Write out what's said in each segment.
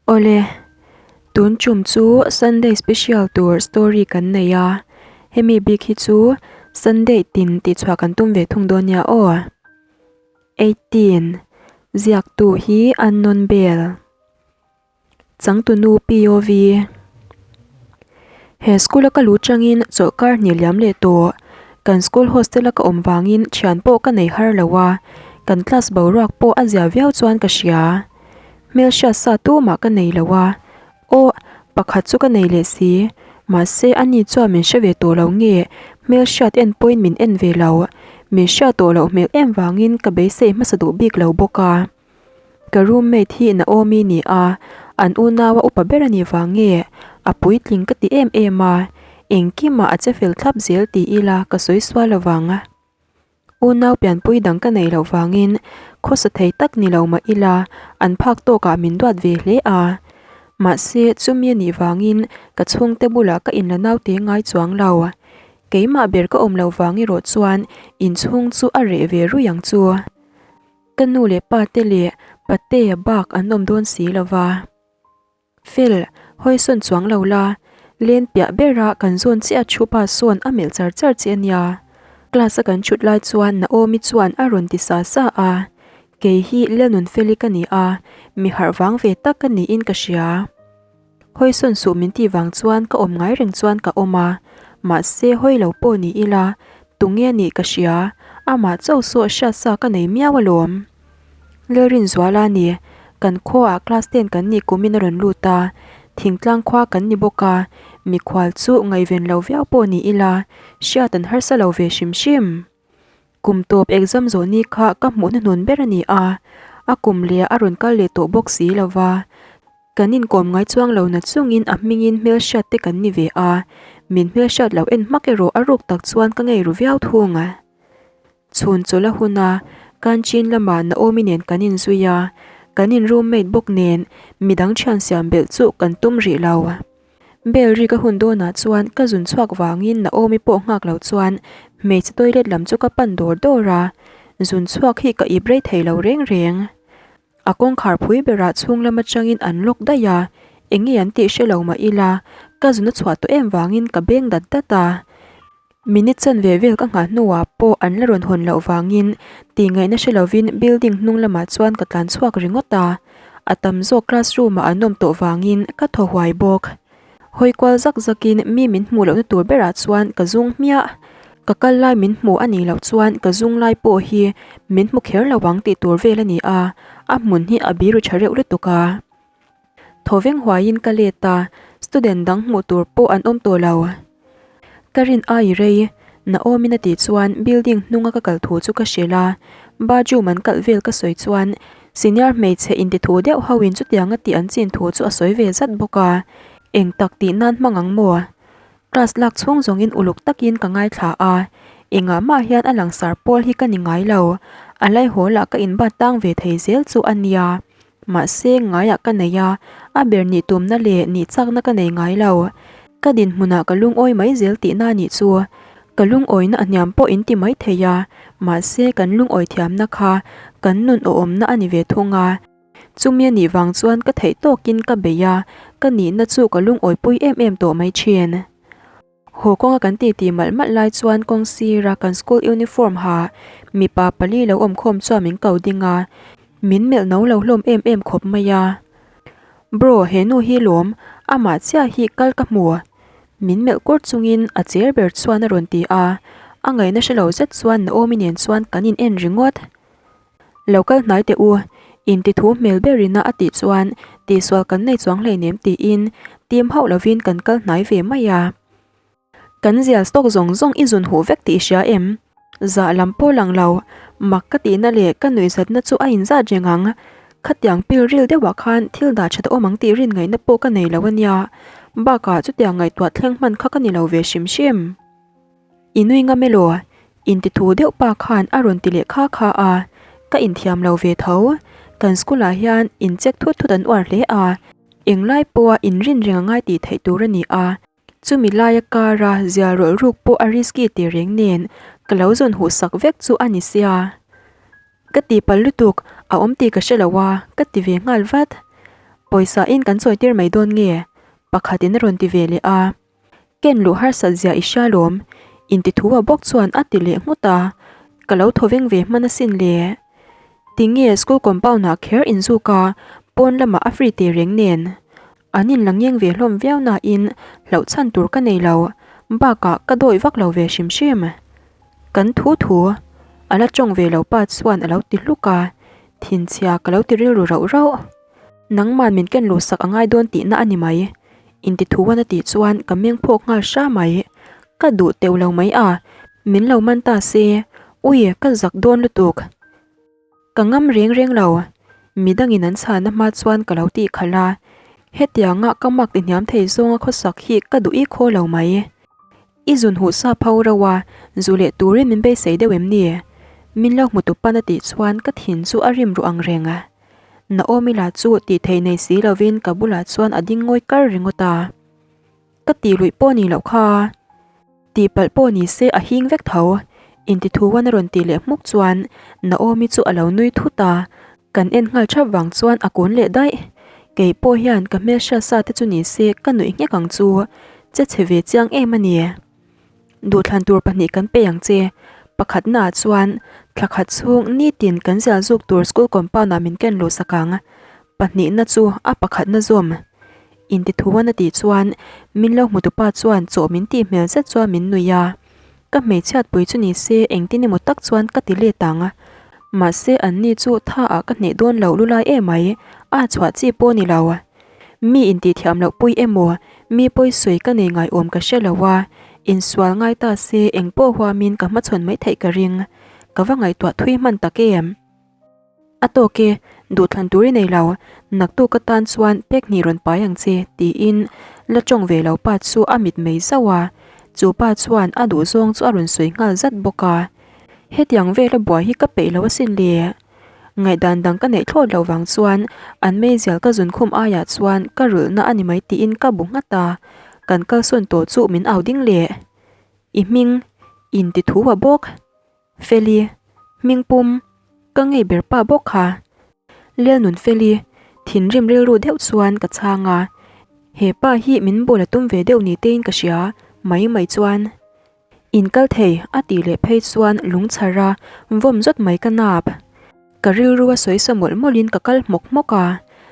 Awle, tun tum chu Sunday special tur story kan nei a, hemi bik hi chu Sunday tin tihchhuah kan tum ve thung dawn nia aw. 18, Ziaktu hi Unknown Bell. Changtunu POV. He school a ka lu changin chawlhkar hnih liam leh tawh. Kan school hostel a ka awm vangin thian pawh ka nei har lo a, kan class boruak pawh a zia viau chuan ka hria. Hmelhriat sa tumah ka nei lo a, aw, pakhat chu ka nei leh si. Mahse ani chuan min hre ve tawh lo nge, hmelhriat en pawhin min en ve lo. Min hriat tawh loh hmel em vangin ka beisei hmasa duh bik lo bawk a. Ka roommate hi Naomi ni a, an unaua upa ber a nih vang nge a puitling ka ti em em a, engkimah a che fel thlap zel ti ila ka sawi sual lovang. Unau pianpui dang ka neih loh vangin khawsa thei tak ni lo mah ila an phak tawkah min duat ve hle a. Mahse chumi a nih vangin ka chhungte bulah ka inla naute ngai chuang lo. Keimah ber ka awm loh vang erawh chuan inchhung chu a reh ve rui ang chu. Ka nu leh pa te leh patea bak an awm dawn si lo va. Fel, hawi sawn chuang lo la, len piah bera kan zawn chiah thu pa sawn a melh char char che a nia. Class a kan thut lai chuan Naomi chuan a rawn ti sa sa a, kei hi Lalnunfeli ka ni a, mi harh vang ve tak ka niin ka hria. Hawi sawn suh min tih vang chuan ka awm ngai reng chuan ka awm a, mahse hawi lo pawh ni ila, tunge nih ka hria, amah chauh saw hriat sa ka nei miau alawm. Lalrinzuala ni, kan khuaah class ten kan nih kumin a rawn lut a, thingtlang khua kan ni bawk a, mikhual chu ngaihven lo viau pawh ni ila, hriat an harsa lo ve hrim hrim. Kum tawp exam zawh ni kha ka hmuh hnuhnun ber a ni a, a kum leh a rawn kal leh tawh bawk si lova. Kan inkawm ngai chuang lo na chungin a hmingin hmelhriat te kan ni ve a, min hmelhriat lo en hmak erawh a ruk tak chuan ka ngei ru viau thung a. Chhun chawlh a hun a, Kanchin lamah Naomi nen kan inzui a, kan in roommate bawk nen midang thian siam belh chu kan tum rih lo. Bell rik a hun dawnah chuan ka zun chhuak vangin Naomi pawh nghak lo chuan hmeichhe toilet lam chu ka pan dawr dawr a, zun chhuak hi ka ip rei thei lo reng reng. A kawngkhar phui berah chhung lam atangin an lock daih a, eng nge an tih hre lo mah ila, ka zun a chhuah tawh em vangin ka beng dat dat a. Minute chanve vel ka nghah hnuah pawh an la rawn hawn loh vangin tihngaihna hre lovin building hnung lamah chuan ka tlan chhuak ringawt a, a tam zawk classroom ah an awm tawh vangin ka thaw huai bawk. Hawi kual zak zakin mi min hmuh lohna tur berah chuan ka zung hmiah. Ka kal lai min hmu a nih loh chuan ka zung lai pawh hi min hmu kher lo ang tih tur vel a ni a, a hmun hi a biru tha reuh lutuk a. Thaw veng huaiin ka let a, student dang hmuh tur pawh an awm tawh lo. Ka rin ai rei, Naomi a tih chuan building hnunga ka kal thu chu ka hrilh a, bathroom an kalh vel ka sawi chuan senior hmeichhe inti thu deuh ho in chutianga tih an chin thu chu a sawi ve zat bawk a, eng tak tih nan hmang ang maw? Class lak chhung zawngin uluk takin ka ngaithla a, engah mah hian a langsar pawl hi ka ni ngai lo, a laihawl ah ka inbat tang ve thei zel chu a nia. Mahse, ngaiah ka nei a, a ber nih tumna leh nih chakna ka nei ngai lo. Ka dinhmunah ka lungawi mai zel tihna a nih chu. Ka lungawina a hniam pawh in ti mai thei a, mahse kan lungawi thiamna kha kan nun awhawmna a ni ve thung a. Chumi a nih vang chuan ka theih tawkin ka bei a, ka nihna chu ka lungawipui em em tawh mai thin. Haw kawnga kan titi malh malh lai chuan kawng sira kan school uniform ha mipa pali lo awm khawm chuan min ko ding a, min melh no lo hlawm em em khawp mai a. Bro, he nu hi lawm, amah chiah hi kal ka hmu. Min melh kur chungin a cher ber chuan a rawn ti a, a ngaihna hre lo zet chuan Naomi nen chuan kan in en ringawt. Lo kal hnai teh u, inti thu hmel ber ina a tih chuan tihsual kan nei chuang hleinem tiin tim hauh lovin kan kal hnai ve mai a. Kan zial stock zawng zawng i zun huh vek tih i hria em? Zah lam pawh lang lo, mak ka tihna leh ka nuihzatna chu a inzat reng ang. Khatiang pil ril deuhah khan thil dah that a awm ang tih rin ngaihna pawh ka nei lo a nia. Bakah chutiang ngaihtuah thleng hman kha ka ni lo ve hrim hrim. I nui ngam elaw? Inti thu deuh pa khan a rawn ti leh kha kha a, ka inthiam lo ve tho. Kan school ah hian in check thut thut an uar hle a, englai pawha inrin reng a ngai tih theih tur a ni a, chumi laia car a zial rawlh ruk pawh a risky tih reng nen ka lo zawn huh sak vek chu a ni sia. Ka ti pal lutuk, a awm tih ka hre lo a, ka ti ve nghal vat. Pawisa in kan chawi tir mai dawn nge? Pakhatin a rawn ti ve leh a. Ken luh harsat zia i hria lawm, intithu a bawk chuan a ti leh nghut a, ka lo thaw veng ve hman asin le. Tinge school compound ah kher inzuk a, pawn lamah a free teh reng nen. An inla ngeng ve hlawm viau nain hlauh chhan tur ka nei lo, bakah ka dawih vak lo ve hrim hrim. Kan thu thu, a la tawng ve lo pa chuan a lo ti hluk a, thinchhia ka lo ti rilru rauh rauh. Nangman min ken luhsak a ngai dawn tihna a ni mai. Intithuan a tih chuan ka meng phawk nghal hra mai. Ka duh teuh lo mai a, min lo man ta se, ui ka zak dawn lutuk. Ka ngam reng reng lo. Midangin an chhana hma chuan ka lo tih khalh a, hetianga ka mak ti hniam thei zawnga khawsak hi ka duh i khaw lo mai. I zun huh sa pho reuh a, zu leh turin min beisei deuh em ni? Min lo hmu tu pan a tih chuan ka thin chu a rim ruh ang reng. Naomi lah chu tih theih nei si lovin ka bulah chuan a ding ngawi kar ringawt a. Ka tih luih pawh ni loh kha. Tihpalh pawh ni se a hing vek tho. Intithuan a rawn tih leh hmuk chuan Naomi chu a lo nui thut a, kan en nghal thap vang chuan a kun leh daih. Kei pawh hian ka hmelhriat sa te chu ni se ka nuih nghek ang chu, che chhe ve chiang em a ni. Duhthlan tur pahnih kan pe ang che. Pakhatnaah chuan thla khat chhung nitin kan zial zuk tur school compound ah min ken luh sak ang. Pahnihna chu a pakhatna zawm. Intithuan a tih chuan min lo hmutupa chuan chaw min tih hmel zet chuan min nuih a. Ka hmeichhiatpui chu ni se engtin emaw tak chuan ka ti let ang. Mahse anni chu tha ah ka hneh dawn loh lulai emai, a chhuah chi pawh ni lo. Mi intihthiam loh pui emaw, mi pawi sawi ka nei ngaiawm ka hre lo a, insual ngai ta se eng pawh huamin ka hmachhawn mai theih ka ring. Ka va ngaihtuah thui hman tak em? A tawk e, duhthlan tur i nei lo, naktuk atan chuan pek hnih rawn pai ang che, tiin la tawng ve lo pa chu a mit mei zauh a, chu pa chuan a duhzawng chu a rawn sawi nghal zat bawk a. Hetiang vela buai hi ka peih lo asin le. Ngaihdan dang ka neih thlawt loh vang chuan an meizial ka zun khum aiah chuan ka rulhna a ni mai tiin ka bu nghat a, kan kalsawn tawh chu min au ding leh. I hming in ti thu a bawk. Feli, hming pum, ka ngei ber pa bawk kha. Lelnun Feli, thinrim rilru deuh chuan ka chhang a, he pa hi min bawl a tum ve deuh ni tein ka hria mai mai chuan. In kal thei a tih leh phei chuan lung chhar a vawm zawt mai ka nap. Ka rilru a sawi sa mawlh mawlh in ka kal hmawk hmawk a,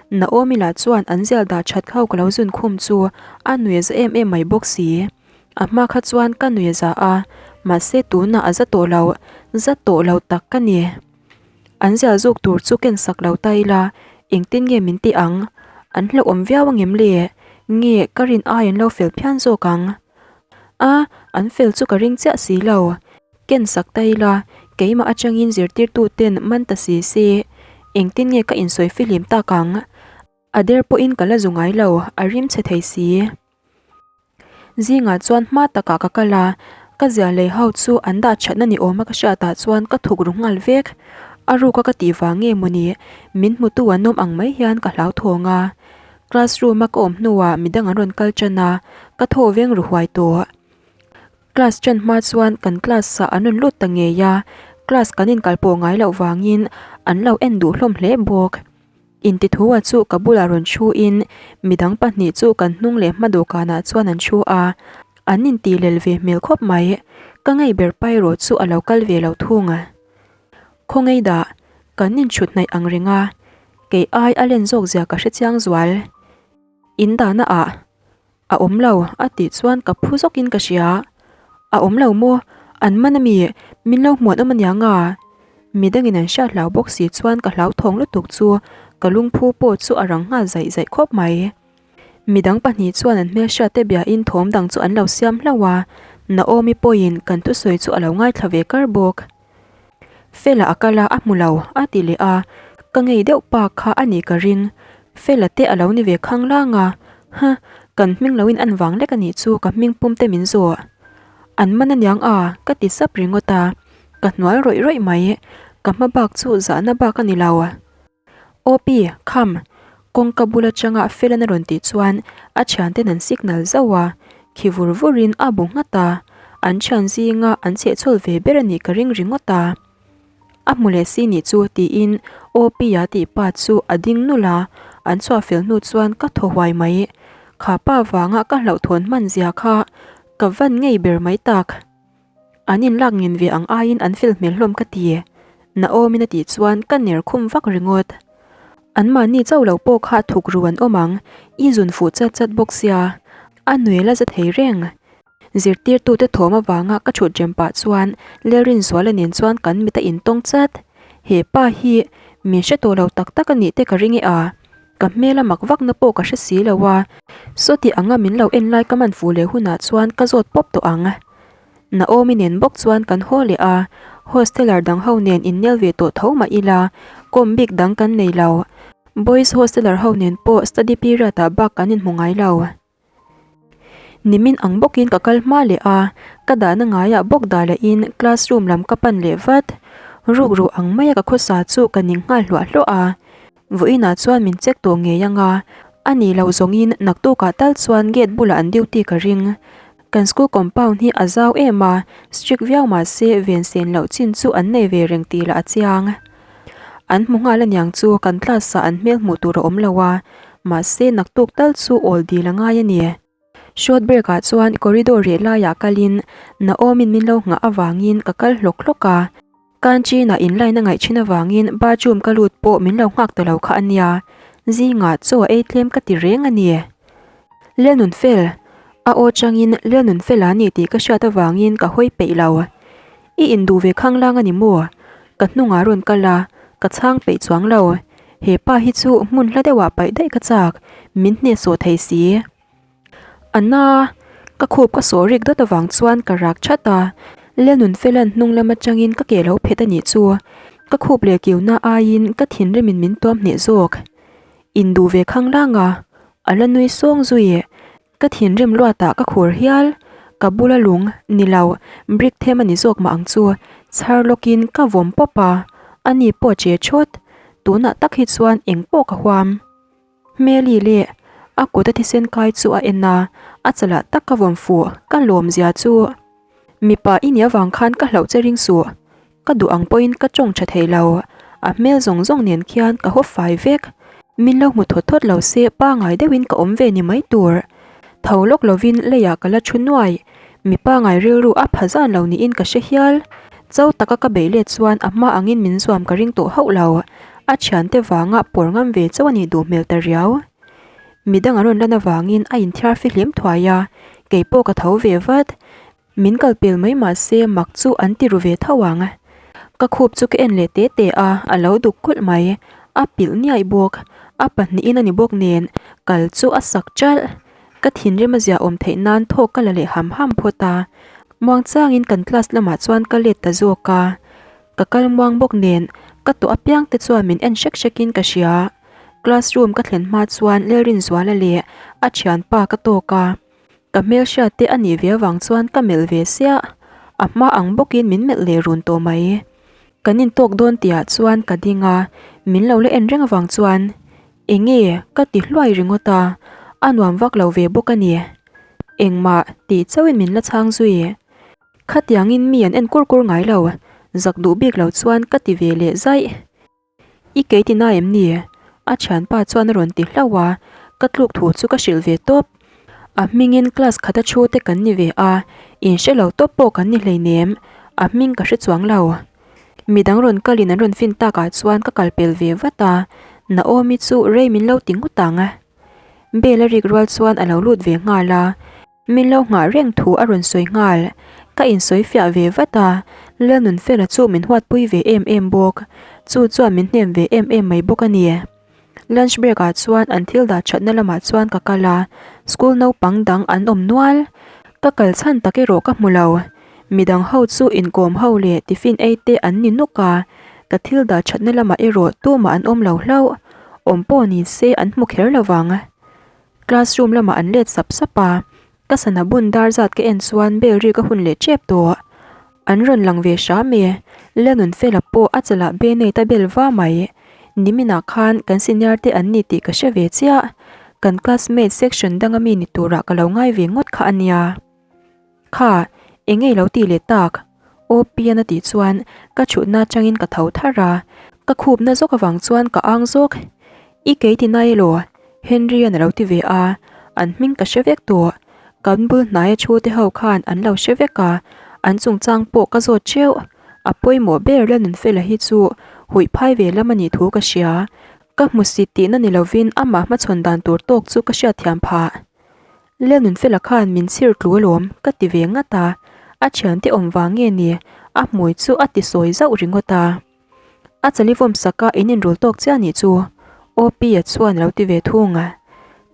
Naomi lah chuan an zial dah that ho ka lo zun khum chu a nui a za em em mai bawk si. A hma kha chuan ka nui a za a, mahse tunah a za tawh lo, za tawh lo tak ka ni. An zial zuk tur chu ken sak lo ta ila, engtin nge min ti ang? An hlauhawm viau angem le? Nge ka rin ai an lo fel phian zawk ang? A, an fel chu ka ring chiah si lo. Ken sak ta ila, keimah atangin zirtirtu ten man ta si se, engtin nge ka insawi fihlim tak ang? A der pawhin ka la zu ngai lo, a rim chhe thei si. Zingah chuan hma takah ka kal a, ka zia lei ho chu an dah thatna ni awma ka hriatah chuan ka thuk ru nghal vek. A ruka ka tih vang nge mawni, min hmutu an awm ang mai hian ka hlauthawng a. Classroom a ka awm hnuah midang an rawn kal tan a, ka thaw veng ru huai tawh. Class tan hma chuan kan class ah an rawn lut ta ngei a, class kan inkal pawh ngai loh vangin an lo en duh hlawm hle bawk. Intithua chu ka bulah rawn thu in midang pahnih chu kan hnung leh hma dawhkanah chuan an thu a, an intih lel ve hmel khawp mai. Ka ngei ber pa erawh chu a lo kal ve lo thung. Khawngaih dah, kan inchhut hnaih ang reng a, kei ai a len zawk zia ka hre chiang zual. In dahna ah a awm lo a tih chuan ka phu zawkin ka hria. A awm lo maw? An man ami? Min lo hmuan awm aniang a? Midangin an hriat hlau bawk si chuan ka hlauthawng lutuk chu ka lungphu pawh chu a rang nghal zaih zaih khawp mai. Midang pahnih chuan an hmelhriat te biain thawm dang chu an lo siam hlauh a, Naomi pawhin kan thusawi chu a lo ngaithla ve kar bawk. Fela a kal a, a hmu lo, a ti leh a, ka ngei deuh pa kha a nih ka ring. Fela te a lo ni ve khang lang a, huh, kan hming loin an vang lek a nih chu ka hming pum te min zawh. An man aniang a, ka ti sap ringawt a, ka hnual rawih rawih mai, ka hma bak chu zahna bak a ni lo. Awpi, kham! Kawngka bul atanga Felan a rawn tih chuan a thianten an signal zauh a, khi vur vurin a bu nghat a, an thian zinga an chhehchhawl ve ber a nih ka ring ringawt a. A hmu leh si nih chu tiin Awpi-a tih pa chu a ding nulh a, An chhuah fel hnu chuan ka thaw huai mai. Kha pa vanga ka hlauhthawn hman zia kha ka van ngei ber mai tak. An inlak ngin ve ang aiin an fel hmel hlawm ka ti. Naomi-in a tih chuan ka ner khum vak ringawt. Anmahni chauh lo pawh kha thuk ru an awm ang, i zun fuh chat chat bawk sia. A nuel a za thei reng. Zirtirtute thawm avanga ka thut rem pah chuan Lalrinzuala nen chuan kan mit a intawng chat. He pa hi min hre tawh lo tak tak a nih te ka ring e a. Ka hmel a mak vakna pawh ka hre si lo a, sawti anga min lo en lai ka man fuh leh hunah chuan ka zawt pawp tawh ang. Naomi nen bawk chuan kan haw leh a, hosteler dang ho nen innel ve tawh tho mah ila, kawm bik dang kan nei lo. Boys hosteler ho nen pawh study period ah bak kan inhmu ngai lo. Nimin ang bawkin ka kal hma leh a, ka dahna ngaiah bawk dah lehin classroom lam ka pan leh vat. Rukru ang maia ka khawsa chu ka ning nghal hluah hluah a, vawiinah chuan min check tawh ngei ang a, a nih loh zawngin naktukah tal chuan gate bulah an duty ka ring. Kan school compound hi a zau em a, strict viau mah se ven sen loh chin chu an nei ve reng tih lah a chiang. An hmu nghal aniang chu kan class ah an hmel hmuh tur a awm lo a, mahse naktuk tal chu awl dil a ngai a ni. Short break ah chuan corridor reh laiah kalin Naomi min lo nghah avangin ka kal hlawk hlawk a, canteen ah in line a ngaih thin avangin bathroom ka lut pawh min lo nghak ta lo kha a nia, zingah chaw a ei tlem ka ti reng a ni. Lalnunfel, a aw changin Lalnunfela a ni tih ka hriat avangin ka hawi peih lo. I induh ve khanglang a ni maw? Ka hnungah rawn kal a, ka chhang peih chuang lo. He pa hi chu hmun hla deuhah paih daih ka chak, min hnehsawh thei si. A na, ka khup ka sawh rik dawt avang chuan ka rak that a, Lalnunfela'n hnung lam atangin ka ke lo phet a nih chu. Ka khup leh kiuna aiin ka thinrimin min tuam hneh zawk. Induh ve khanglang a, a la nui sawng zui. Ka thinrim luatah ka khur hial, ka bula lung ni lo brick them a ni zawk mah ang chu, chhar lawkin ka vawm pawp a, ani pawh che thawt, tunah tak hi chuan eng pawh ka huam. Hmeli leh a kut a thisen kai chu a en a, a chalah tak ka vawm fuh, ka lawm zia chu. Mipa i nih avang khan ka hlauh che ring suh, ka duh ang pawhin ka tawng tha thei lo, a hmel zawng zawng nen khian ka haw fai vek. Min lo hmu thawt thawt lo se pangai deuhin ka awm ve ni mai tur. Tho lawk lovin leiah ka la thu nuai, mi pangai rilru a pha zan lo niin ka hre hial. Cho taka ka beih let chuan a hma angin min zuam ka ring tawh hauh lo, a thiante vanga pawr ngam ve chauh a nih duh hmel ta riau. Midang an rawn lan avangin a inthiar fihlim thuai a, kei pawh ka tho ve vat. Min kal pel mai mah se mak chu an ti ru ve tho ang. Ka khup chu ka en leh te te a, a lo duk kulh mai. A pilh niaih bawk. A pahnihin a ni bawk nen, kal chu a sak ṭalh. Ka thinrim a zia awm theih nan thawk ka la leh ham ham phawt a. Muangchangin kan class lamah chuan ka let ta zawk a. Ka kal muang bawk nen, ka tawh apiang te chuan min en hrek hrekin ka hria. Classroom ka thlen hma chuan Lalrinzuala leh a thianpa ka tawk a, ka hmelhriat te a nih ve avang chuan ka melh ve siah, a hma ang bawkin min melh leh run tawh mai. Kan intawk dawn tihah chuan ka ding a, min lo la en reng avang chuan enge ka ti hluai ringawt a, a nuam vak lo ve bawk a ni. Engmah tih chauhin min la chhang zui. Khatiangin mi an en kur kur ngai lo, zak duh bik lo chuan ka ti ve leh zaih. I kei ti na em ni? A thianpa chuan a rawn ti hlauh a, ka tluk thu chu ka hrilh ve tawp. A hmingin class khata thu te kan ni ve a, inhre lo tawp pawh kan ni hleinem, a hming ka hre chuang lo. Midang rawn kalin an rawn fin takah chuan ka kal pel ve vat a, Naomi chu rei min lo ti ngut ang. Bell a rik rual chuan a lo lut ve nghal a. Min lo nghah reng thu a rawn sawi nghal. Ka insawi fiah ve vat a, Lalnunfela chu min huatpui ve em em bawk. Chu chuan min hnem ve em em mai bawk a ni. Lunch break ah chuan an thil dah thatna lamah chuan ka kal a, school naupang dang an awm nual. Ka kal chhan tak erawh ka hmu lo. Midang ho chu inkawm ho leh tiffin ei te an ni nuk a, ka thil dah thatna lamah erawh tumah an awm lo hlauh. Awm pawh ni se an hmu kher lovang. Classroom lamah an let sap sap a, ka sana bun dar zat ka en chuan bell rik a hun leh tep tawh. An rawn lang ve hram e, Lalnunfela pawh a chalah Benate a bel va mai. Niminah khan kan senior te an ni tih ka hre ve chiah, kan classmate section danga mi ni turah ka lo ngai ve ngawt kha a nia. Kha, eng nge lo tih leh tak? Aw Pian a tih chuan ka chhutna atangin ka tho tharh a, ka khupna zawk avang chuan ka ang zawk. I kei ti nai elaw? Henry-a'n a lo ti ve a, an hming ka hre vek tawh. Kan bul hnaia thu te ho khan an lo hre vek a, an chungchang pawh ka zawt teuh. A pawimawh ber Lalnunfela hi chu huih phai ve lam a nih thu ka hria. Ka hmusit tihna ni lovin amah hmachhawn dan tur tawk chu ka hriatthiam phah. Lalnunfela khan min chhir tlu alawm ka ti ve ngat a, a thiante awm vang nge ni a hmui chu a ti sawi zauh ringawt a. A chali vawm sak a in inrul tawk chiah nih chu OP-a chuan a lo ti ve thung a.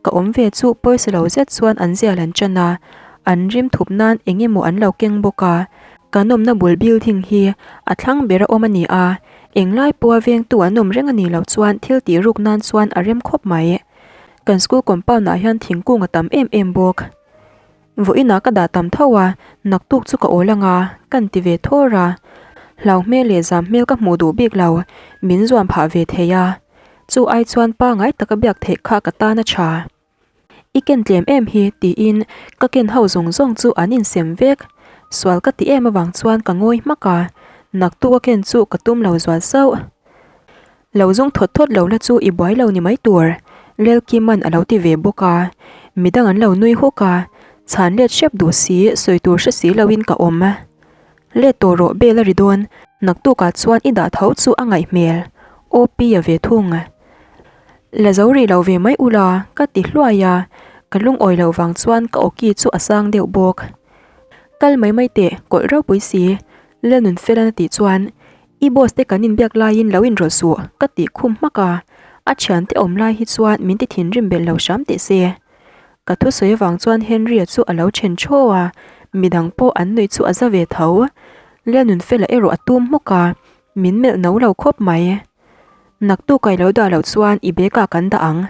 Ka awm ve chu pawisa lo zet chuan an zial an chan a, an rim thup nan eng emaw an lo keng bawk a. Kan awmna bul building hi a thlang bera awm a ni a, englai pawha vengtu an awm reng a nih loh chuan thil tih ruk nan chuan a rem khawp mai. Kan school compound ah hian thingkung a tam em em bawk. Vawiinah ka dah tam tho a, naktuk chu ka awl anga, kan ti ve thawr a. Hlau hmel leh zam hmel ka hmuh duh bik lo, min zuam phah ve thei a. Chu ai chuan pangai taka biak theih kha ka tan a tha. I ken tlem em hi tiin ka ken ho zawng zawng chu an insem vek. Sual ka ti em avang chuan ka ngawi hmak a, naktuk a ken chu ka tum lo zual sauh. Lo zung thawt thawt lo la chu i buai lo ni mai tur, Lelkiman a lo ti ve bawk a. Midang an lo nui hawk a, chhan let hrep duh si, sawi tur hre si loin ka awm. Let tawh rawh bel a ri dawn, naktukah chuan i dah tho chu a ngaih hmel, OP a ve thung. La zo rih lo ve mai ula, ka ti hluai a, ka lungawi loh vang chuan ka awki chu a sang deuh bawk. Kal mai mai teh, kawlh ropui si, Lalnunfelan a tih chuan I boss te kan inbiak laiin lo inrawlh suh, ka tih khum hmak a, a thiante awm lai hi chuan min ti thinrim belh lo hram teh se. Ka thusawi avang chuan Henry-a chu a lo then thaw a, midang pawh an nuih chu a za ve tho. Lianunfela erawh a tum hmawk a, min melh no lo khawp mai. Naktuk a i lo dah loh chuan i bag ah kan dah ang,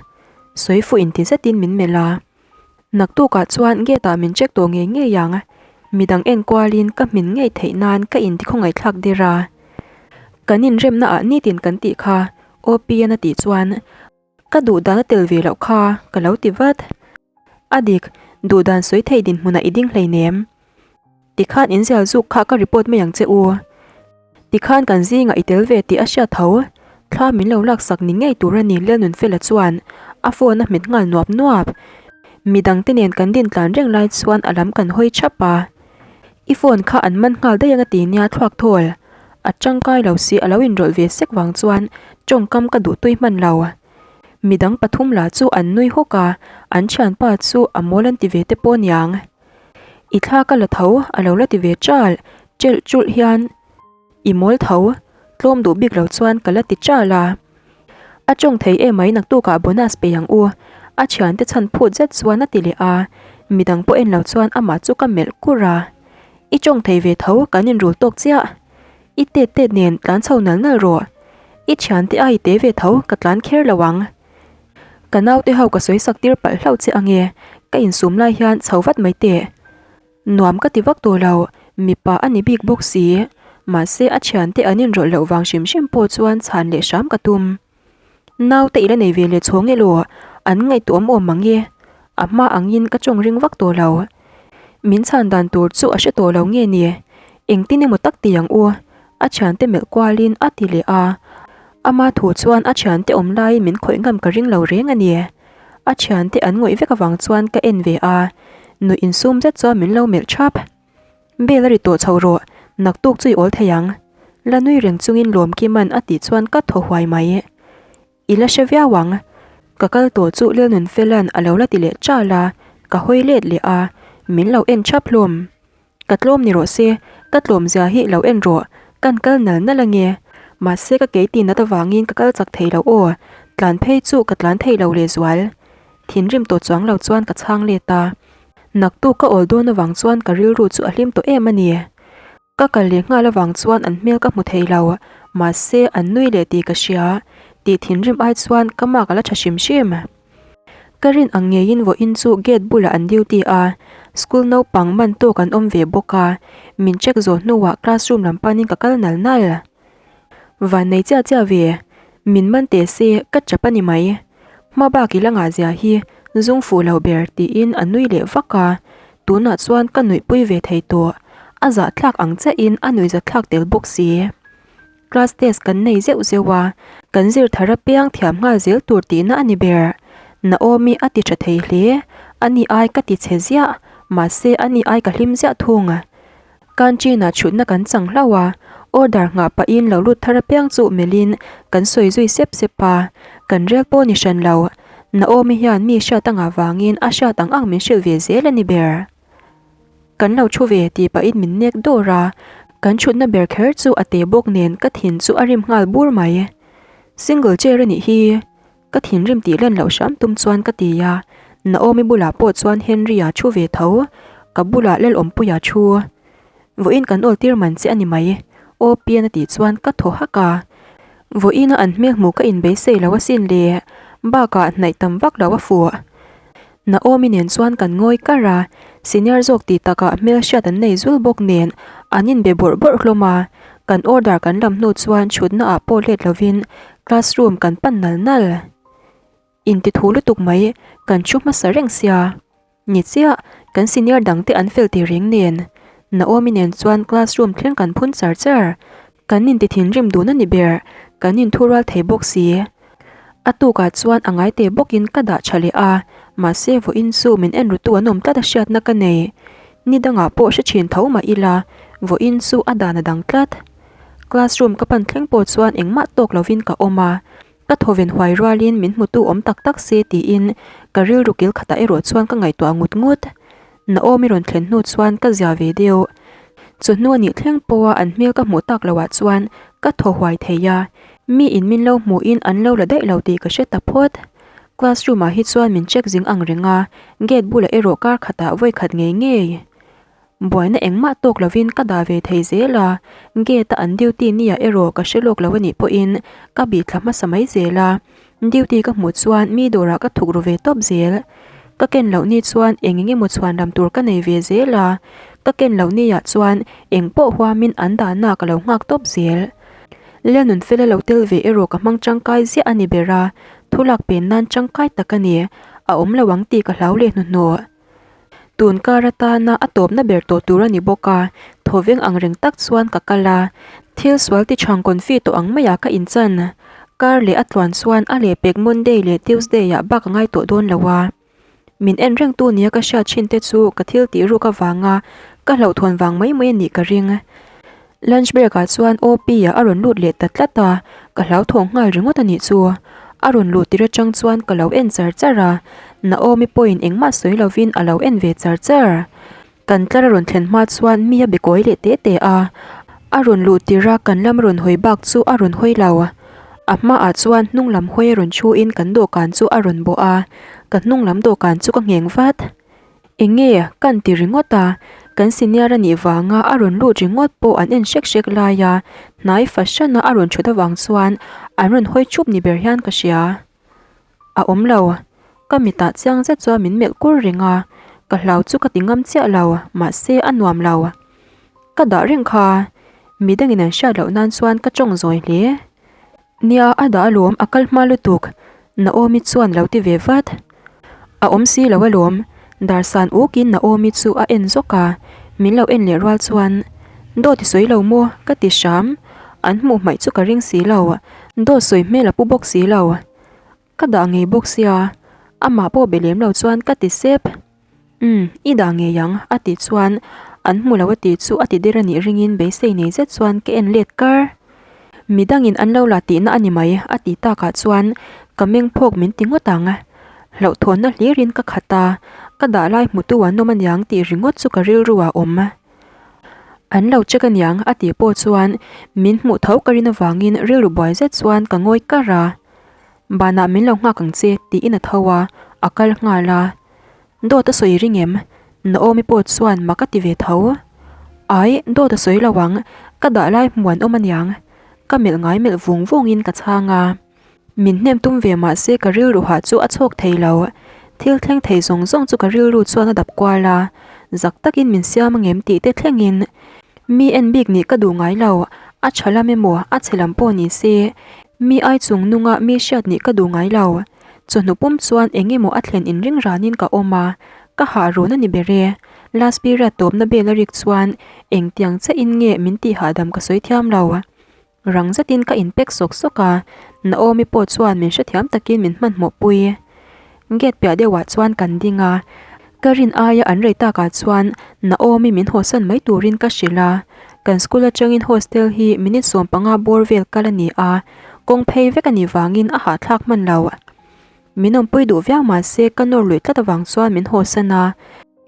sawi fuh inti zetin min melh a. Naktukah chuan gate ah min check tawh ngei ngei ang. Midang enkualin ka hmin ngei theih nan ka intikhawngaihthlak der a. Kan inremna ah nitin kan tih kha OP-an a tih chuan ka duh dan a tel ve loh kha ka lo ti vat. A dik, duh dan sawi thei dinhmunah i ding hleinem. Tikhan in zial zuk kha ka report mai ang che u. Tikhan kan zingah i tel ve tih a hriat tho. Thla min lo laksak ni ngei tur a ni Lalnunfela chuan a phone a hmet nghal nuap nuap. Midang te nen kan din tlan reng lai chuan a lam kan hawi thap a. I phone kha an man nghal daih ang a ti nia thluak thawl. A tangkai lo si a lo inrawlh ve sek vang chuan tawngkam ka duh tui hman lo. Midang pathum lah chu an nui hawk a, an thianpa chu a mawl an ti ve te pawh niang. I thla ka la tho a lo la ti ve chal, chelh chulh hian i mawl tho, tlawm duh bik lo chuan ka la ti chal a. A tawng thei emai naktukah bonus pe ang u, a thiante chhan phut zet chuan a ti leh a, midang pawh en lo chuan amah chu ka melh kur a. I tawng thei ve tho kan inrul tawk chiah, i tet tet nen tlan chho nal nal rawh, i thiante a i te ve tho ka tlan kher lo ang. Ka naute ho ka sawi sak tir palh hlauh che ange, ka insum lai hian chho vat mai teh. Nuam ka ti vak tawh lo, mipa a ni bik bawk si. Mahse a thiante an inrawlh loh vang hrim hrim pawh chuan chhan leh hram ka tum. Naute i la nei ve leh chhawng elaw, an ngaihtuah awm awm ang e. A hma angin ka tawng ring vak tawh lo. Min chhan dan tur chu a hre tawh lo nge ni? Engtin emaw tak ti ang u? A thiante melh kualin a ti leh a. Ama thu chuan a thiante awm laiin min khawih ngam ka ring lo reng a ni. A thiante an ngawih vek avang chuan ka en ve a, nuih insum zet chuan min lo melh thap. Bel a ri tawh chho rawh, naktuk chu i awl thei ang. La nui reng chungin Lawmkima'n a tih chuan ka thaw huai mai. I la hre viau ang. Ka kal tawh chu Lilnunfela'n a lo la ti leh chal a, ka hawi let leh a, min lo en thap hlawm. Ka tlawm ni rawh se, ka tlawm zia hi lo en rawh, kan kal nal nal ange. Mahse ka kei ti nat avangin ka kal chak thei lo aw, tlan phei chu ka tlan thei lo lehzual. Thinrim tawh chuang lo chuan ka chhang let a. Naktuk ka awl dawn avang chuan ka rilru chu a hlim tawh em a ni. Ka kal leh nghal avang chuan an hmel ka hmu thei lo, mahse an nui leh tih ka hria, tih thinrim ai chuan ka mark a la tha hrim hrim. Ka rin ang ngeiin vawiin chu gate bulah an duty a, school naupang man tawk an awm ve bawk a, min check zawh hnuah classroom lam panin ka kal nal nal. Van nei chiah chiah ve, min man teh se ka chap a ni mai. Hma bak i la ngah zia hi zung fuh lo ber tiin a nui leh vak a, tunah chuan ka nuihpui ve thei tawh, a zahthlak ang chiahin a nuihzatthlak tel bawk si. Class test kan nei zeuh zeuh a, kan zir thar apiang thiam nghal zel tur tihna a ni ber. Naomi a ti tha thei hle, ani ai ka ti chhe ziah, mahse ani ai ka hlim ziah thung. Canteen-ah chhutna kan chang hlauh a, order nghah pahin lo lut thar apiang chu melhin kan sawi zui sep sep a, kan rel pawh ni hran lo. Naomi hian mi hriat anga vangin a hriat ang ang min hrilh ve zel a ni ber. Kan lo thu ve tih pahin min nek dawr a, kan thutna ber kher chu a te bawk nen ka thin chu a rim nghal bur mai. Single chair a nih hi, ka thinrim tih len loh hram tum chuan ka ti a, Naomi bulah pawh chuan Henry-a thu ve tho, ka bulah Lalawmpuia thu. Vawiin kan awl tir man che a ni mai, aw pian a tih chuan ka thaw hak a. Vawiina an hmel hmuh ka inbeisei lo asin le, bakah hnaih tam vak lo a fuh. Naomi nen chuan kan ngawi kar a, senior zawk tih takah hmel hriat an nei zul bawk nen an inbe bawrh bawrh hlawm a, kan order kan lam hnu chuan thutna ah pawh let lovin classroom kan pan nal nal. Inti thu lutuk mai, kan thu hmasa reng sia. Ni chiah, kan senior dangte an fel ti reng nen. Naomi nen chuan classroom thleng kan phun char char. Kan inti thinrim dun a ni ber, kan inthurual thei bawk si. A tukah chuan a ngai teh bawkin ka dah tha leh a, mahse vawiin chu min en rutu an awm tlat a hriatna ka nei. Ni dangah pawh hre thin tho mah ila, vawiin chu a dan a dang tlat. Classroom ka pan thleng pawh chuan engmah tawk lovin ka awm a, ka thawven huai rualin min hmutu awm tak tak se tiin ka rilru kil khatah erawh chuan ka ngaihtuah ngut ngut. Naomi rawn thlen hnu chuan ka zia ve deuh. Chawhnu a nih thleng pawha an hmel ka hmuh tak loh ah chuan ka thaw huai thei a, mi in min lo hmuhin an lo la daih lo tih ka hre ta phawt. Classroom ah hi chuan min check zing ang reng a, gate bulah erawh kar khatah vawi khat ngei ngei. Buaina engmah tawk lovin ka dah ve thei zel a, gate a an duty nia erawh ka hre lawk lo a nih pawhin ka bih thla hmasa mai zel a. Duty ka hmuh chuan mi dawrah ka thuk ru ve tawp zel. Ka ken loh ni chuan eng eng emaw chhuan lam tur ka nei ve zel a, ka ken loh ni ah chuan eng pawh huamin an dahna ka lo nghak tawp zel. Lenun fela lo tel ve erawh ka hmang tangkai ziah a ni ber a, thulak pen nan tangkai tak a ni, a awm lo ang tih ka hlau leh hnuhnawh. Tun kar atana a tawpna ber tawh tur a ni bawk a, thawveng ang reng tak chuan ka kal a, thil sual ti chhang confi tawh ang maiah ka inchan. Kar leh a tluan chuan a lehpek Monday leh Tuesday ah bak a ngai tawh dawn lo a. Min en rengtu nia ka hriat thin te chu ka thil tih ruk avanga ka hlauhthawn vang mai mai a nih ka ring. Lunch break ah chuan OP ah a rawn lut leh ta tlat a, ka hlauthawng nghal ringawt a nih chu. A rawn luh tir atang chuan ka lo en char char a, Naomi pawhin engmah sawi lovin a lo en ve char char. Kan tlar a rawn thlen hma chuan mi a be kawi leh te te a, a rawn luh tir a kan lam a rawn hawi bak chu a rawn hawi lo. A hmaah chuan hnung lam hawi a rawn thu in kan dawhkan chu a rawn bawh a, ka hnung lam dawhkan chu ka ngheng vat. Eng nge kan ti ringawt a, kan senior a nih vanga a rawn lut ringawt pawh an en hrek hrek lai a, hnai fahran a a rawn thut avang chuan an rawn hawi thup ni ber hian ka hria. A awm lo, ka mitah chiang zet chuan min melh kur reng a, ka hlau chu ka ti ngam chiah lo, mahse a nuam lo. Ka dah reng kha, midangin an hriat loh nan chuan ka tawng zawi hle. Nia, a dah alawm, a kal hma lutuk, Naomi chuan lo ti ve vat. A awm si lo alawm, Darsan ukin Naomi chu a en zawk a, min lo en leh rual chuan, Dawt i sawi lo maw? ka ti hram, an hmuh hmaih chu ka ring si lo, dawt sawi hmel a pu bawk si lo. Ka dah ngei bawk sia, amah pawh be lem lo chuan ka ti sep. Umm, i dah ngei ang, a tih chuan an hmu lo a tih chu a ti der a nih ringin beisei nei zet chuan ka en let kar. Midangin an lo la tihna a ni mai, a tih takah chuan ka meng phawk min ti ngawt ang. Hlauhthawnna hlirin ka khat a, ka dah lai hmutu an awm aniang tih ringawt chu ka rilru ah awm. An lo check aniang a tih pawh chuan min hmuh tho ka rin avangin rilru buai zet chuan ka ngawi kar a. Banah min lo nghak ang che tiin a tho a, a kal nghal a. Dawt a sawi ring em? Naomi pawh chuan mak a ti ve tho. Ai, dawt a sawi lo ang, ka dah lai hmu an awm aniang. Ka melh ngai melh vung vungin ka chhang a. Min hnem tum ve mah se ka rilru hah chu a chhawk thei lo. Thil thleng thei zawng zawng chu ka rilru chuan a dap kual a, zak takin min siam angem tih te thlengin. Mi en bik nih ka duh ngai lo, a tha lam emaw a chhe lam pawh ni se, mi ai chung nunga mi hriat nih ka duh ngai lo. Chawhnu pum chuan eng emaw a thlen inring ranin ka awm a, ka hah run a ni ber e. Last period tawpna bel a rik chuan engtiang chiahin nge min tih hahdam ka sawi thiam lo. Rang zetin ka inpek sawk sawk a, Naomi pawh chuan min hrethiam takin min hmanhmawh pui. Gate piah deuhah chuan kan ding a, ka rin aia an rei takah chuan Naomi min hawsan mai turin ka hrilh a, kan school atangin hostel hi minute 15 bawr vel kal a ni a, kawng phei vek a nih vangin a hahthlak hman lo. Min awmpui duh viau mahse ka nawr luih tlat avang chuan min hawsan a,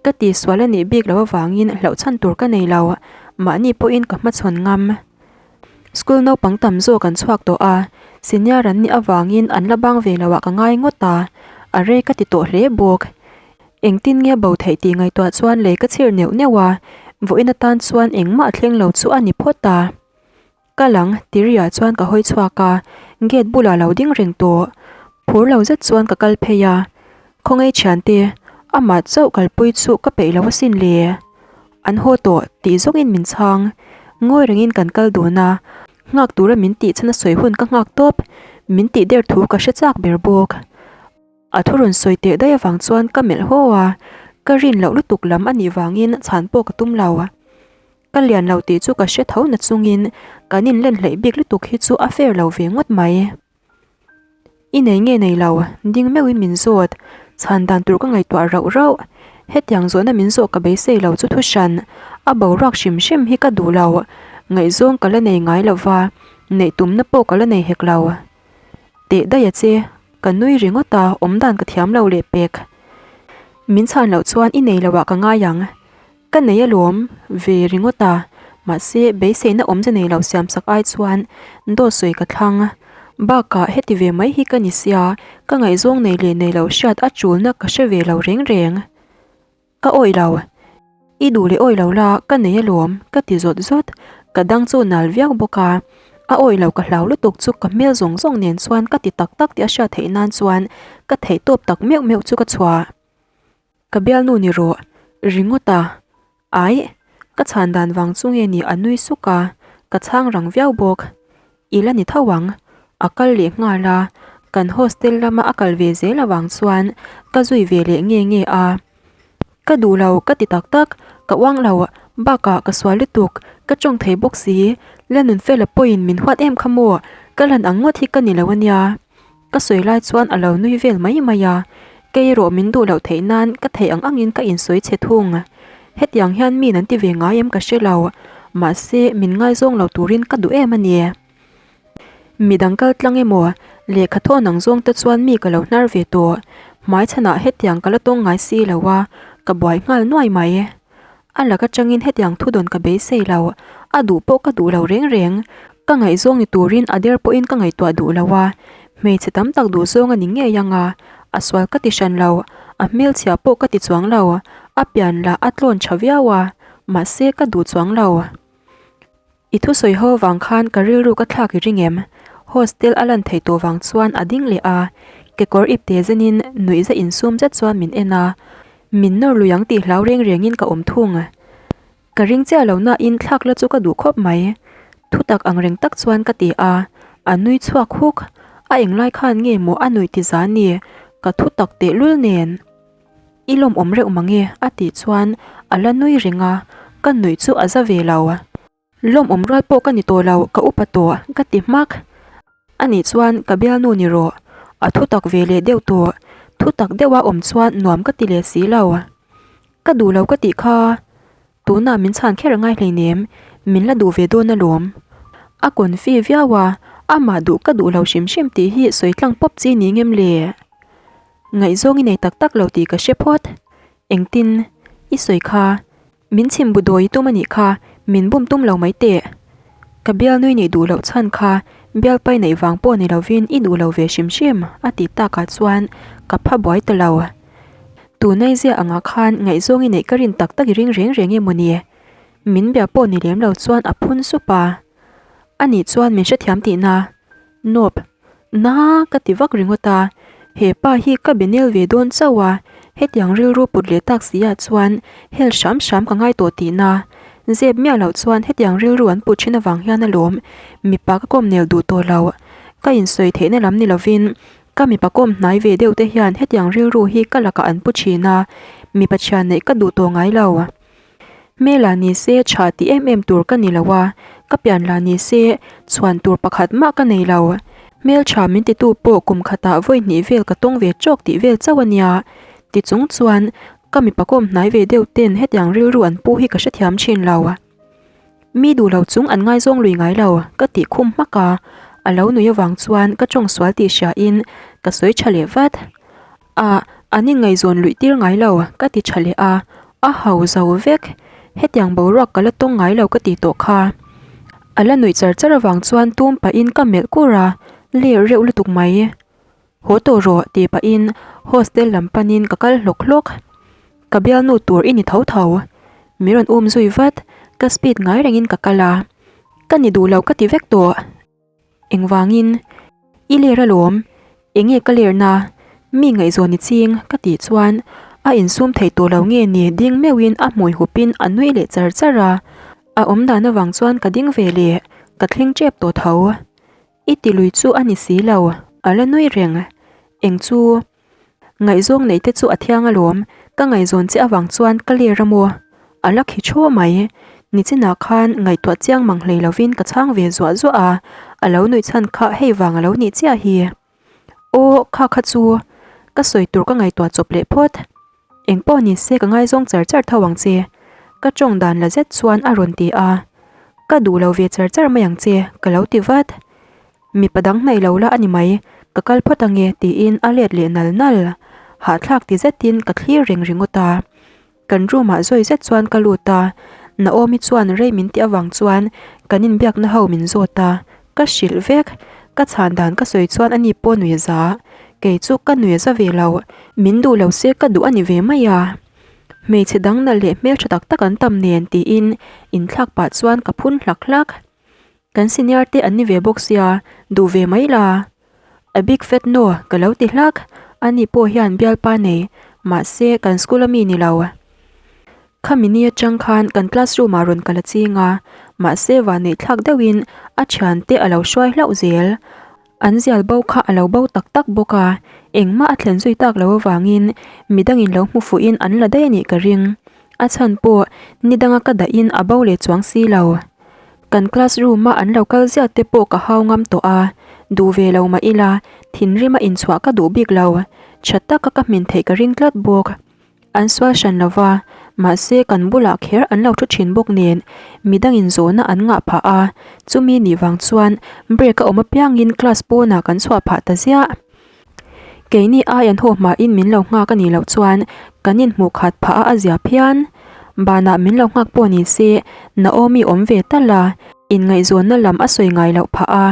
ka tihsual a nih bik loh avangin hlauh chhan tur ka nei lo, mahni pawhin ka hmachhawn ngam. School naupang tam zawk an chhuak tawh a, senior an nih avangin an la bang ve loh ah ka ngai ngawt a, a rei ka ti tawh hle bawk. Engtin nge bo theih tih ngaihtuah chuan lei ka chhir neuh neuh a, vawiin atan chuan engmah a thleng lo chu a ni phawt a. Ka lang tiriah chuan ka hawi chhuak a, gate bulah lo ding reng tawh. Phur lo zet chuan ka kal phei a, Khawngaih thiante, amah chauh kalpui chu ka peih lo asin le. An haw tawh tih zawngin min chhang. Ngawi rengin kan kal dun a, nghak tura min tih chhan a sawi hun ka nghak tawp, min tih der thu ka hre chak ber bawk. A thu rawn sawi teh daih avang chuan ka melh haw a, ka rin loh lutuk lam a nih vangin chhan pawh ka tum lo. Ka lian lo tih chu ka hre tho na chungin kan inlen hleih bik lutuk hi chu a fair lo ve ngawt mai. I nei nge nei lo, ding meuhin min zawt. Chhan dan tur ka ngaihtuah rauh rauh. Hetiang zawhna min zawh ka beisei lo chu thuhran. A boruak hrim hrim hi ka duh lo. Ngaihzawng ka la nei ngai lo va, neih tumna pawh ka la nei hek lo. Teh daih a che, ka nui ringawt a, awmdan ka thiam lo leh pek. Min chhan loh chuan i nei lo ah ka ngai ang. Ka nei alawm ve ringawt a, mahse beiseina awmze nei lo siamsak ai chuan dawt sawi ka thlang. Bakah heti ve mai hi ka ni sia, ka ngaihzawng nei leh nei lo hriat a tulna ka hre ve lo reng reng. Ka awih lo. I duh leh awih lo la, ka nei alawm, ka ti zawt zawt. Ka dang chu nal viau bawk a, a awih lo ka hlau lutuk chu ka hmel zawng zawng nen chuan ka ti tak tak tih a hriat theih nan chuan ka theihtawp tak meuh meuh chu ka chhuah. Ka bialnu ni rawh, ringawt a. Aih, ka chhan dan vang chu nge ni a nui suk a, ka chhang rang viau bawk. I la ni tho ang, a kal leh nghal a, kan hostel lama a kal ve zel avang chuan ka zui ve leh nge nge a. Ka duh lo ka ti tak tak, ka uang lo, bakah ka sual lutuk, ka tawng thei bawk si, la nun fela pawhin min huat em kha maw, ka lan ang ngawt hi ka ni lo ania. Ka sawi lai chuan a lo nui vel mai mai a, kei erawh min duh loh theih nan ka theih ang angin ka insawi chhe thung. Hetiang hian mi nan ti ve ngai em ka hre lo, mahse min ngaizawng lo turin ka duh em a ni. Midang kal tlang emaw, lehkha thawn ang zawng te chuan mi ka lo hnar ve tawh, hmaichhanah hetiang ka la tawng ngai si lo a, ka buai nghal nuai mai. A lak atangin hetiang thudawn ka beisei lo, a duh pawh ka duh lo reng reng. Ka ngaihzawng ni turin a der pawhin ka ngaihtuah duh lo a, hmeichhe tam tak duhzawng a ni ngei ang a, a sual ka ti hran lo, a hmelchhia pawh ka ti chuang lo, a pian lah a tlawn tha viau a, mahse ka duh chuang lo. I thusawi ho vang khan ka rilru ka thlak i ring em? Hostel a lan theih tawh vang chuan a ding leh a, kekawr ipte zenin nuihza insum zet chuan min en a, min nawr lui ang tih hlau reng rengin ka awm thung. Ka ring chiah lo nain thlak la chu ka duh khawp mai. Thutak ang reng tak chuan ka ti a, a nui chhuak huk. A englai khan nge maw a nuih ti za ni, ka thutak tehlul nen. I lawmawm reuh mange a tih chuan a la nui reng a, ka nuih chu a za ve lo. Lawmawm rual pawh ka ni tawh lo, ka upa tawh ka ti hmak. Anih chuan ka bialnu ni rawh, a thu tak ve leh deuh tawh, thu tak deuha awm chuan nuam ka ti leh si lo. Ka duh lo ka tih kha tunah min chhan kher a ngai hleinem, min la duh ve dawn alawm. A confi viau a, amah duh ka duh lo hrim hrim tih hi sawi tlang pawp chi ni ngem le? Ngaihzawng i nei tak tak lo tih ka hre phawt. Engtin? I sawi kha. Min chhim bu dawi tum a nih kha, min bum tum lo mai teh. Ka bialnui nih duh loh chhan kha bialpai neih vang pawh ni lovin i duh lo ve hrim hrim a tih takah chuan ka pha buai ta lo. Tunai zia angah khan ngaihzawng i neih ka rin tak tak i ring reng reng emaw ni? Min bia pawh ni lem lo chuan a phun sup a. Anih chuan min hrethiam tihna. Nope. Na ka ti vak ringawt a, he pa hi ka be nel ve dawn chauh a, hetiang rilru put leh tak si ah chuan hel hram hram ka ngai tawh tihna. Zep miah loh chuan hetiang rilru an put thin avang hian alawm mipa ka kawm nel duh tawh lo. Ka insawi theihna lam ni lovin ka mipa kawm hnai ve deuh te hian hetiang rilru hi ka lakah an pu thin a, mipa thian neih ka duh tawh ngai lo. Hmel ah ni se tha ti em em tur ka ni lo a, Ka pian la ni se, chhuan tur pakhat mah ka nei lo. Hmeltha min titu pawh kum khatah vawi hnih vel ka tawng ve tawk tih vel chauh a nia. Ti chung chuan ka mipa kawm hnai ve deuh ten hetiang rilru an pu hi ka hrethiam thin lo. Mi duh lo chung an ngaizawng lui ngai lo, ka tih khum hmak a. A lo nui avang chuan ka tawng sual tih hria in ka sawi tha leh vat. Ah, an inngaihzawn luih tir ngai lo, ka ti tha leh a. A hau zo vek. Hetiang boruak ka la tawng ngai lo ka ti tawh kha. A la nuih char char avang chuan tum pahin ka melh kur a, ler reuh lutuk mai. Haw tawh rawh tih pahin hostel lam panin ka kal hlawk hlawk. Ka bialnu tur i ni tho tho. Min rawn um zui vat, ka speed ngai rengin ka kal a. Ka ni duh lo ka ti vek tawh. Engvangin? I ler alawm, enge ka lerna? Mi ngaihzawn i ching ka tih chuan a insum thei tawh lo nge ni ding meuhin a hmui hupin a nui leh char char a. A awmdan avang chuan ka ding ve leh, ka thleng tep tawh tho. I ti lui chu a ni si lo, a la nui reng. Eng chu? Ngaihzawng neih te chu a thiang alawm, ka ngaihzawn che avang chuan ka ler a maw? A la khi thaw mai. Nichinah khan ngaihtuah chiang mang hlei lovin ka chhang ve zuah zuah a, a lo nuih chhan kha hei vang a lo nih chiah hi. Aw, kha kha chu. Ka sawi tur ka ngaihtuah chawp leh phawt. Eng pawh ni se ka ngaizawng char char tho ang che. Ka tawng dan la zet chuan a rawn ti a. Ka duh lo ve char char mai ang che, ka lo ti vat. Mipa dang hnaih lo la a ni mai, ka kal phawt ange tiin a let leh nal nal. Hahthlak ti zetin ka thlir reng ringawt a. Kan room ah zawi zet chuan ka lut a, Naomi chuan rei min tih avang chuan kan inbiakna ho min zawt a, ka hrilh vek. Ka chhan dan ka sawi chuan ani pawh nui za, kei chu ka nui za ve lo, min duh lo se ka duh a ni ve mai a. Hmeichhe dang nalh leh hmeltha tak tak an tam nen tiin inthlak pah chuan ka phun hlak hlak. Kan senior te an ni ve bawk sia, duh ve mai la. A big fat no ka lo ti hlak, ani pawh hian bialpa nei, mahse kan school a mi ni lo. Khami ni atang khan kan classroom ah rawn kal a ching a, mahse vanneih thlak deuhin a thiante a lo hruai hlauh zel. An zial bo kha a lo bo tak tak bawk a, engmah a thlen zui tak lo avangin midangin lo hmu fuhin an la daih a nih ka ring. A chhan pawh ni danga ka dahin a bo leh chuang si lo. Kan class room a an lo kal ziah te pawh ka hau ngam tawh a, duh ve lo mah ila thinrim a inchhuah ka duh bik lo. Tha taka ka hmin theih ka ring tlat bawk. An sual hran lo va, mahse kan bulah kher an lo thu thin bawk nen midangin zawhna an ngah phah a, chumi nih vang chuan break a awm apiangin class pawnah kan chhuah phah ta ziah. Keini ai an haw hmain min lo nghak a nih loh chuan kan inhmuh khat phah a a zia phian. Banah min lo nghak pawh ni se Naomi awm ve tal a, inngaihzawnna lam a sawi ngai loh phah a,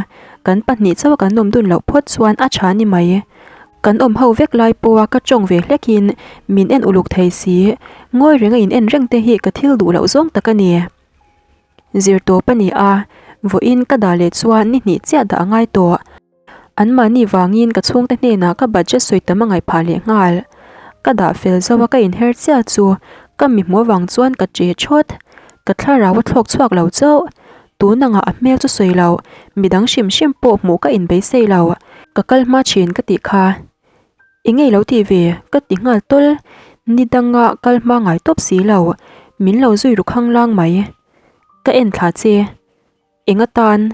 kan pahnih chauh a kan awm dun loh phawt chuan a tha ni mai. Kan awm ho vek lai pawha ka tawng ve hlekin min en uluk thei si, ngawi renga in en reng te hi ka thil duh loh zawng tak a ni. Zir tawp a ni a, vawiin ka dah leh chuan ni hnih chiah dah a ngai tawh. Anmahni vangin ka chhungte hnenah ka budget sawi tam a ngaih phah leh nghal. Ka dah fel zo a ka inher chiah chu ka mi hmuh avang chuan ka che thawt. Ka thlarau a thlawk chhuak lo chauh. Tun angah a hmel chu sawi lo, midang hrim hrim pawh hmuh ka inbeisei lo. Ka kal hma thin ka tih kha. Eng nge lo tih ve? Ka ti nghal tawl. Ni danga kal hma ngai tawp si lo. Min lo zui ru khanglang mai. Ka en thla che. Eng atan?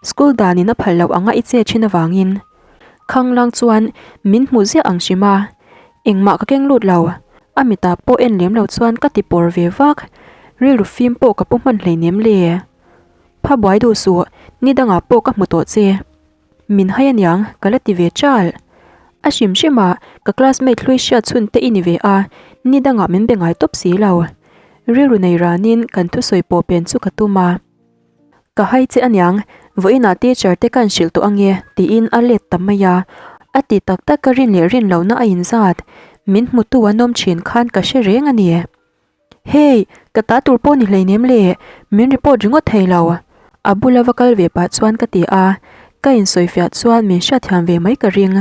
School danin a phal loh anga i che thin avangin. Khanglang chuan min hmu ziah ang hrim a, engmah ka keng lut lo. A mitah pawh en lem lo chuan ka ti pawr ve vak. Rilru fim pawh ka pu hman hleinem le. Pha buai duh suh, ni dangah pawh ka hmu tawh che. Min hai aniang, ka la ti ve chal. A hrim hrim a, ka classmate hlui hriat chhun te i ni ve a, ni dangah min be ngai tawp si lo. Rilru nei ranin kan thusawi pawh pen chu ka tum a. Ka hai che aniang, vawiinah teacher te kan hrilh tawh ange tiin a let ta mai a. A ti tak tak ka rin leh rin lohna a inzat. Min hmutu an awm thin khan ka hre reng a ni. Hey, ka ta tur pawh ni hleinem le, min report ringawt thei lo. A bula va kal ve pah chuan ka ti a, ka insawifiah chuan min hriatthiam ve mai ka ring.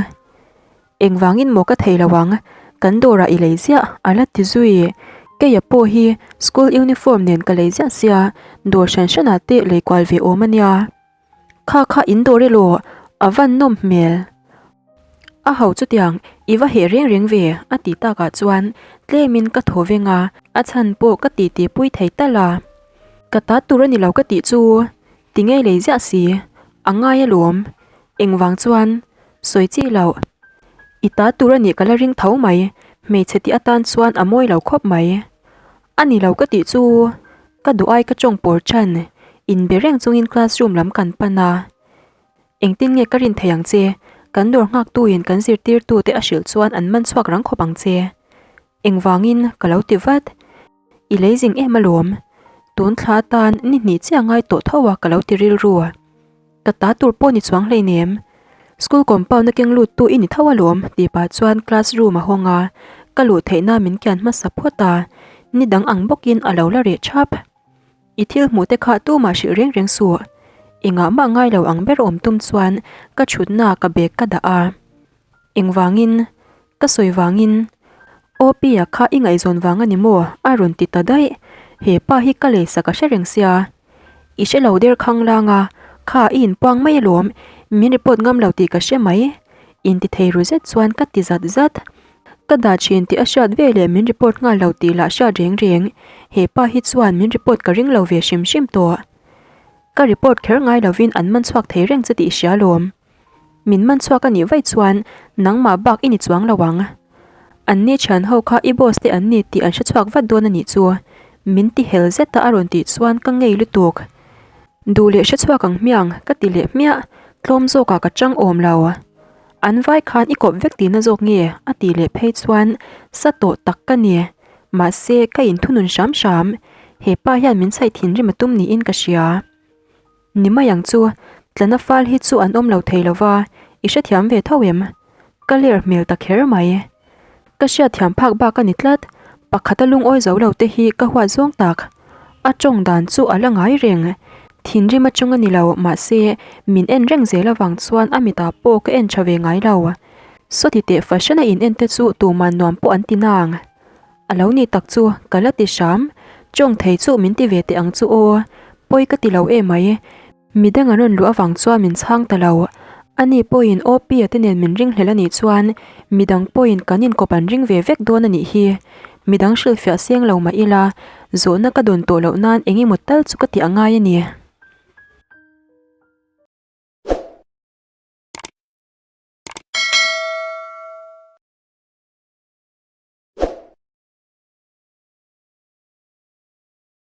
Engvangin maw ka thei lo ang, kan dawrah i lei ziah, a la ti zui. Keia pawh hi school uniform nen ka lei ziah sia, dawr hran hranah te lei kual ve awm a nia. Kha kha in dawr elaw, a van nawm hmel. A ho chutiang, i va heh reng reng ve, a ti takah chuan tlemin ka thaw veng a, a chhan pawh ka titi pui thei tal a. Ka ta tur a ni lo ka tih chu. Ti ngei lei ziah si, a ngai alawm. Engvang chuan sawi chi loh. I ta tur a nih ka la ring tho mai, hmeichhe tih atan chuan a mawi lo khawp mai. A ni lo ka tih chu ka duh ai ka tawng pawr chan, inbe reng chungin classroom lam kan pan a. Engtin nge ka rin thei ang che? Kan dawr nghaktuin kan zirtirtute a hrilh chuan an man chhuak rang khawp ang che. Engvangin ka lo ti vat. I lei zing em alawm. Tun thla atan ni hnih chiah ngai tawh tho a ka lo ti rilru. Ka ta tur pawh ni chuang hleinem. School compound a keng lut tu i ni tho alawm tih pah chuan class room a hawng a, ka luh theihna min kian hmasa phawt a, ni dang ang bawkin a lo la reh thap. I thil hmuh te kha tumah hrilh reng reng suh. Engah mah ngai lo ang ber awm tum chuan ka thutna ka bag ka dah a. Engvangin? Ka sawi vangin OP-a kha i ngaihzawn vang a ni maw? a rawn ti ta daih. He pa hi ka lei sak a hre reng sia. I hre lo der khanglang a, kha i inpuang mai alawm, min report ngam lo tih ka hre mai. Inti thei ru zet chuan ka ti zat zat. Ka dah thin tih a hriat ve leh min report nghal lo tih lah hriat reng reng. He pa hi chuan min report ka ring lo ve hrim hrim tawh. Ka report kher ngai lovin an man chhuak thei reng che tih i hria alawm. Min man chhuak a nih vaih chuan nangmah bak i ni chuang lo ang. An ni thian ho kha i boss te an ni tih an hre chhuak vat dawn a nih chu. Min ti hel zet a a rawn tih chuan ka ngei lutuk. Duh leh hre chhuak ang hmiang ka ti leh hmiah, tlawm zawkah ka chang awm lo. An vai khan i kawp vek tihna zawk nge a tih leh phei chuan sa tawh tak ka ni. Mahse ka inthunun hram hram. He pa hian min chhaih thinrim a tum niin ka hria. Ni mai ang chu, tlana fal hi chu an awm lo thei lo va, i hrethiam ve tho em? Ka ler hmel ta kher mai. Ka hriatthiam phak bak a ni tlat, pakhata lungawi zo lo te hi ka huat zawng tak. A tawng dan chu a la ngai reng. Thinrim atang a ni lo, mahse, min en reng zel avang chuan a mitah pawh ka en tha ve ngai lo. Sawti teh fashion a in en te chu tuman nuam pawh an ti nang. A lo nih tak chu ka la ti hram, tawng thei chu min ti ve teh ang chu aw, pawi ka ti lo em mai. Midang an rawn luh avang chuan min chhang ta lo, ani pawhin OP-a te nen min ringhlel a nih chuan midang pawhin kan inkawp an ring ve vek dawn a nih hi. Midang hrilhfiah seng lo mah ila, zawhna ka dawn tawh loh nan eng emaw tal chu ka tih a ngai a ni.